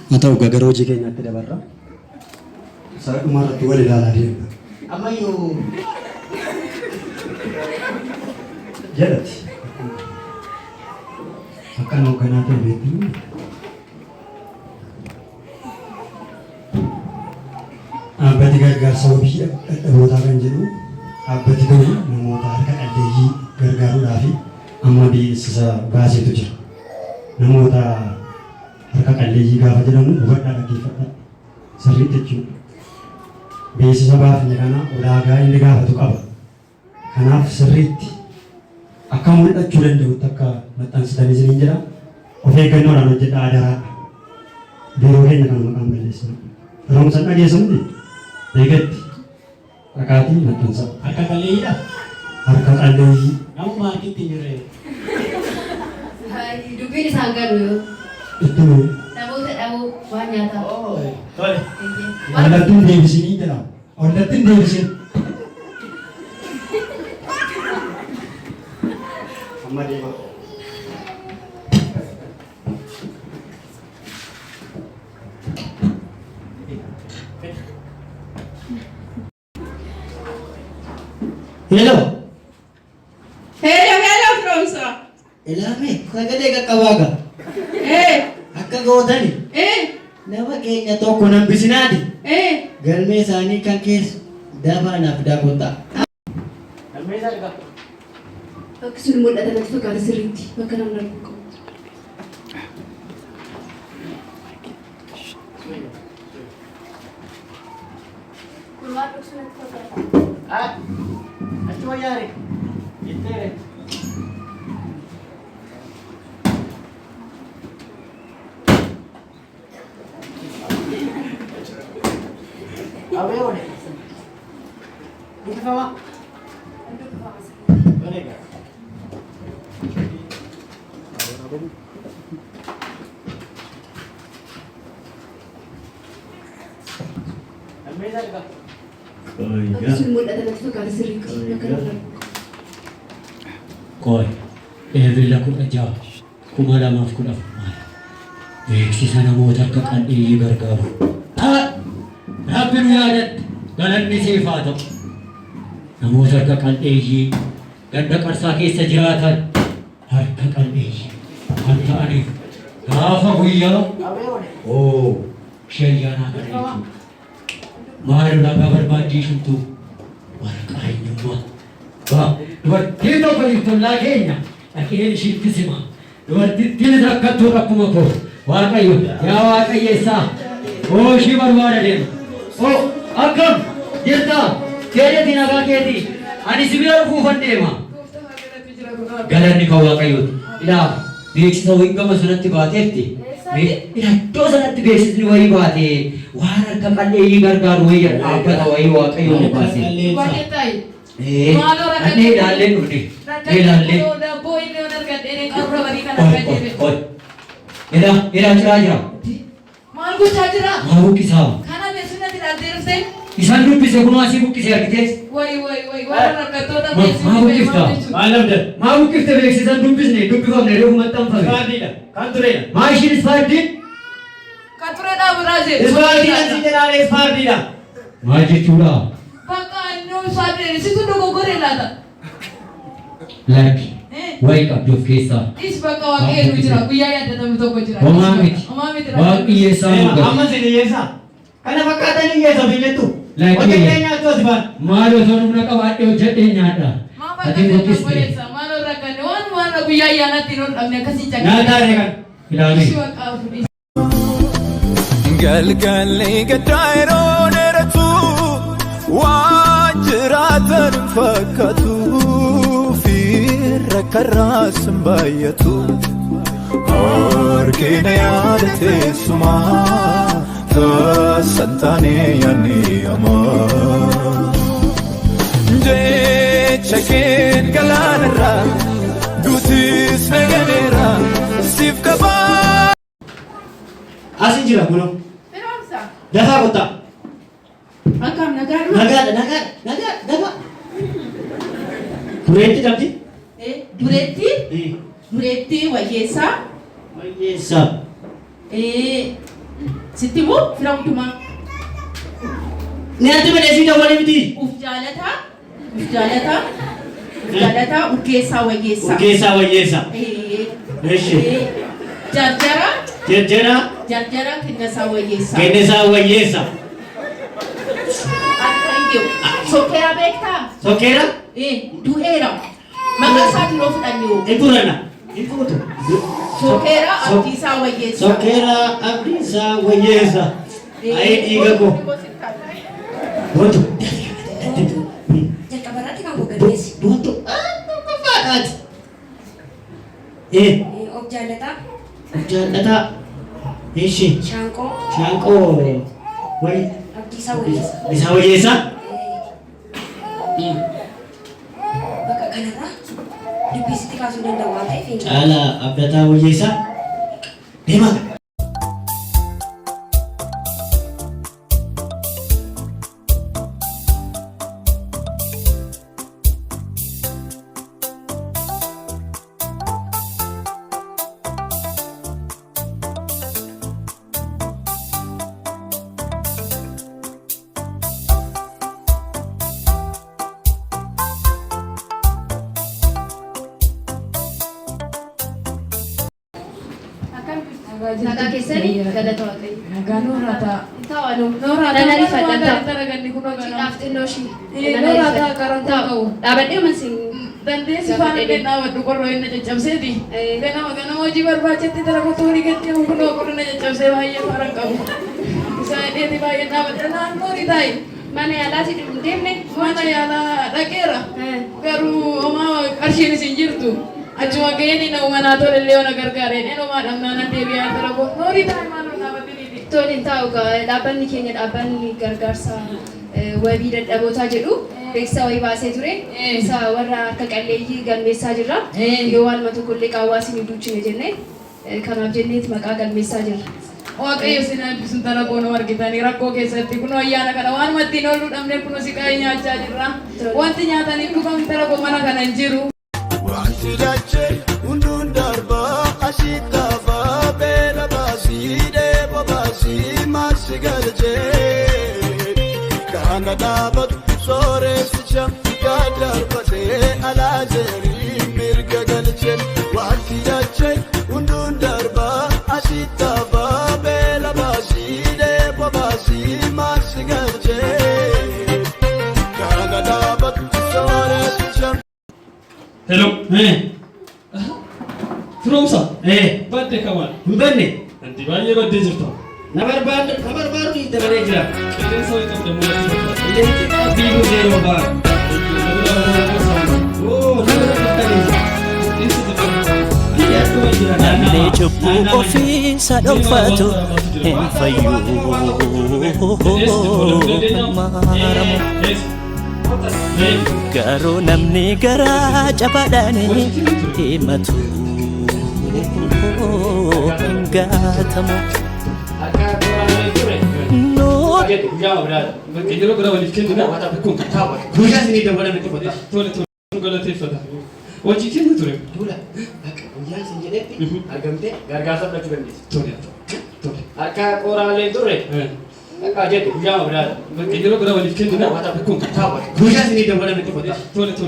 Haa ta'u egaa gara hojii keenyaatti dabarra. Isa dhumaa irratti wal ilaalaa deemna. Ammayyuu Jedhati. Akkan hoogganaa ta'e beektu. Dhaabbati gargaarsa wabii dhadhabootaa kan jedhu dhaabbati kun namoota harka qalleeyyii gargaaruudhaafi amma beeksisa baaseetu jira. Namoota harka qalleeyyii gaafa jedhamu hubadhaa dhaggeeffadhaa sirriitti jechuudha. Beeksisa baafne kana ulaagaa inni gaafatu qaba. Kanaaf sirriitti akka mul'achuu danda'utti akka maxxansitan isiniin jedha. Of eeggannoodhaan hojjedhaa adaraa. Biiroo keenya kana maqaan balleessinaa. Firoomsan dhageessa miti? Eegatti dhaqaatii maxxansaa. Harka qalleeyyiidha? Harka qalleeyyii. Namuma harkitti hin jirre. Dubbiin isaan galu yoo. Itti himi. Namoota dhaboo waan nyaataa. Oo, tole. Ollatti hin deebisinii jedha. Ollatti hin deebisin. Amma deema. Hello. Hello, hello, Firoomsa. Ilaame sagalee qaqqabaa gaa. Eh, Akka gootani eh, nama keenya tokko nambisinaati. eh. Galmee isaanii kan keessa dafaa naaf fidaa kottaa. Galmee isaa egaa. Bakki sun mul'ata natti fakkaata sirriitti bakka namni arguu qabu. Kun waan dhoksu natti fakkaata. Ah, achi wayyaare. Jetteere. Abee wale. Dubbifama. Tole egaa. Galmee isaa egaa. Bakki sun mul'ata natti fakkaata sirriitti bakka namni arguu qabu. Qoy, Eebila 16, 2014 maal? Beeksisa namoota harka qal'eeyyii gargaaru. Haa! Rabbi nu yaadatte galanni siif haa ta'u. Namoota harka qal'eeyyii ganda qarsaa keessa jiraatan harka qal'eeyyii kan ta'aniif gaafa guyyaa oo ishee ayyaanaa kana jechuudha. Maal ulaagaa barbaaddii ishumtuu waraqaa eenyummaa. Ba dubartiin tokko jirti ollaa keenya dhaqeen ishiitti sima. Dubartittiinis rakkattuudha akkuma koo. Waaqayyo yaa Waaqayyo eessaa? Oo ishii barbaada deema. Oo akkam jirta? Keetii nagaa keetii. Ani si bira dhufuufan deema. Galanni kan Waaqayyooti. Ilaa beeksisa wayii gama sanatti baateetti. Ilaa iddoo sanatti beeksisni wayii baate waan harka qalleeyyii gargaaru wayii jedha dhaabbata wayii Waaqayyoon baase. Ee, Maaloo dhaqnee rakkadhee ilaallee dhufne. Mee ilaallee. Rakkadhee daabboo inni yoon argadhee qaruura barii kana Qoy, argadhee qoy, beeku. qoy. Ilaa, ilaa ciraa jira. Maal gochaa jira? Maa buqqisaa? Kana beeksifnatti ilaaltee dhuftee? Isaan dubbise kunoo asii buqqisee argitees. Wayi wayi wayi warra rakkattoota Maa beeksifni buqqifta? maal jechuudha? Maal dhabdan? Maa buqqifte beeksisan dubbisne dubbifamne reefu maxxanfame. Ispaartiidha. Kan turedha. Maa ishiin ispaartiin? Kan ture dhaabu raajee. Ispaartiidha si jedhaale ispaartiidha. Maal jechuudha? Bakka annoo ispaartii situ dogoggoree laata? Lakki. Eh? Wayi qabdi of keessaa. Is bakka waaqayyo nu jira guyyaa yaadatamu tokko jira. Homaa miti. Homaa miti. Waaqni hiyyeessaa nu Amma gate. isin hiyyeessaa. Kana fakkaatan hiyyeessa ofiin jettu. Lakki. Hojjettee nyaattu as baan. Maal osoo humna qabaadhee hojjedhee nyaadha. Maaf Ati akkas buqqiste. obboleessa maaloo rakkanne waan waan guyyaa ayyaanaatti hin hodhamne akkasii Nyaataa ree kan. Ilaali. Ishii waaqaa fuudhii. Galgalli gaddaa yeroo dheeratu waan jiraatan hin fakkaatu firra karraas hin baay'atu. Harkina yaada teessumaa tasan taane yaadni hamaa. Jecha keen galaanarraa duutis naganeera siif qabaa. Asin jira kunoo. Firoomsa. Dafaa kottaa. Akkam nagaadhuma? Nagaadha nagaadha nagaadha dafaa. Dureetti qabdi? Eh, Dureetti? Eh, Dureetti wayyeessaa. Wayyeessaa. Eh, Sitti immoo fira hundumaa. Nyaati malee si dawwale miti. Uf jaalataa, uf jaalataa, uf jaalataa Urgeessaa Wayyeessaa. Urgeessaa Wayyeessaa. Eshi. Jarjara. Jarjara. Jarjara Kennasaa Wayyeessaa. Kennasaa Wayyeessaa. Akka hin jiru. Sokkeera beektaa? Sokkeera? Du'eera. Maqaa isaatiin yoo fudhanne hoo? Hin fudhanna. Hin fuutu. Sokkeera Abdiisaa Wayyeessaa. Sokkeera Abdiisaa Wayyeessaa. Ayii dhiiga koo. Boontu. Jalqaba irratti kan koo galmeessi. Boontu. Tokkoffaadhaati. Of jaallataa. Of jaallataa. Eshi. Shaanqoo. Shaanqoo. Wayi. Abdiisaa Wayyeessaa. Abdiisaa Wayyeessaa. Bakka kanarraa dubbii sitti kaasuu hin danda'u waan ta'eef hin Caalaa Abdataa Wayyeessaa. Deemaa. Akkam jirtu? Nagaa keessanii galata Waaqayyo. Nagaa nurraa ta'a. Ta'a nu. Nurraa Nan ta'a. ariifadha ta'a. Daraganni kun Hojiidhaaf xinnoo ishii. Eh, Nan nurraa ariifadha. ta'a karan Ta'a. ta'u. Dhaabadhee man sin. Dandeessi faana illee dhaabadhu qorroo inni caccabseeti. Ganama ganama hojii barbaachetti dara kottu horii gatti kunoo qorri na caccabsee baay'ee faaran qabu. Isaa hidheeti baay'ee dhaabadha naannoo ni taa'i. Mana yaalaati hin deemne. Mana yaalaa dhaqeera. Garuu homaa qarshiin isin jirtu. Achuma ga'een nama manaa tole illee na gargaaree dheen homaa dhabnaa nan deebi'aa dara koo noorii taa'i maaloo dhaabatiniiti. Tole hin taa'u gaa dhaabbanni keenya dhaabbanni gargaarsa wabii dadhabootaa jedhu beeksisa wayii baasee ture. Isa warra harka qalleeyyii galmeessaa jirra. Yoo waanuma tokkollee qaawwaa isin hin duuchine jennee kanaaf jenneeti maqaa galmeessaa jirra. Waaqayyo isin eebbisu intala koo nu argitanii rakkoo keessatti kunoo ayyaana kana waanuma ittiin oollu dhabnee kunoo siqaayii nyaachaa jirra. Wanti nyaataniif dhugan intala koo mana kana hin jiru. Wanti dachee hunduun darbaa asii taafaa beela baasii dheeba baasii maal si galchee kana dhaabatu sooressicha gadarbatee alaazerii mirga galchee wanti dachee hunduun darbaa asii taafaa beela baasii dheeba baasii maal si galchee kana dhaabatu sooressicha. Hello. Firoomsa. Badde kamal. Hin badne. Anti baay'ee baddee jirta. Na barbaadu na barbaadu dhiiste malee jira. Qilleensa wayii qabda mul'atu. Qilleensi biifuu seeroo ba'a. Oo nama dhuftanii. Namni cubbuu ofiisa dhokfatu hin fayyu maaramu. Garuu namni garaa cabaadhaan himatu hin gaatamu. Yeroo biraa waliif kennina. Guyyaa isinii dawwalame qofa. Tole tole galateeffata. Hojii keenya ture. Duula bakka guyyaa isin jedhetti argamtee gargaarsa fudhachuu dandeessa. Tole tole. Harka qoraalee turre. Akka jettu guyyaa biraadha. Bakka yeroo biraa waliif kennina. Guyyaa isinii dawwalame qofa. Tole tole.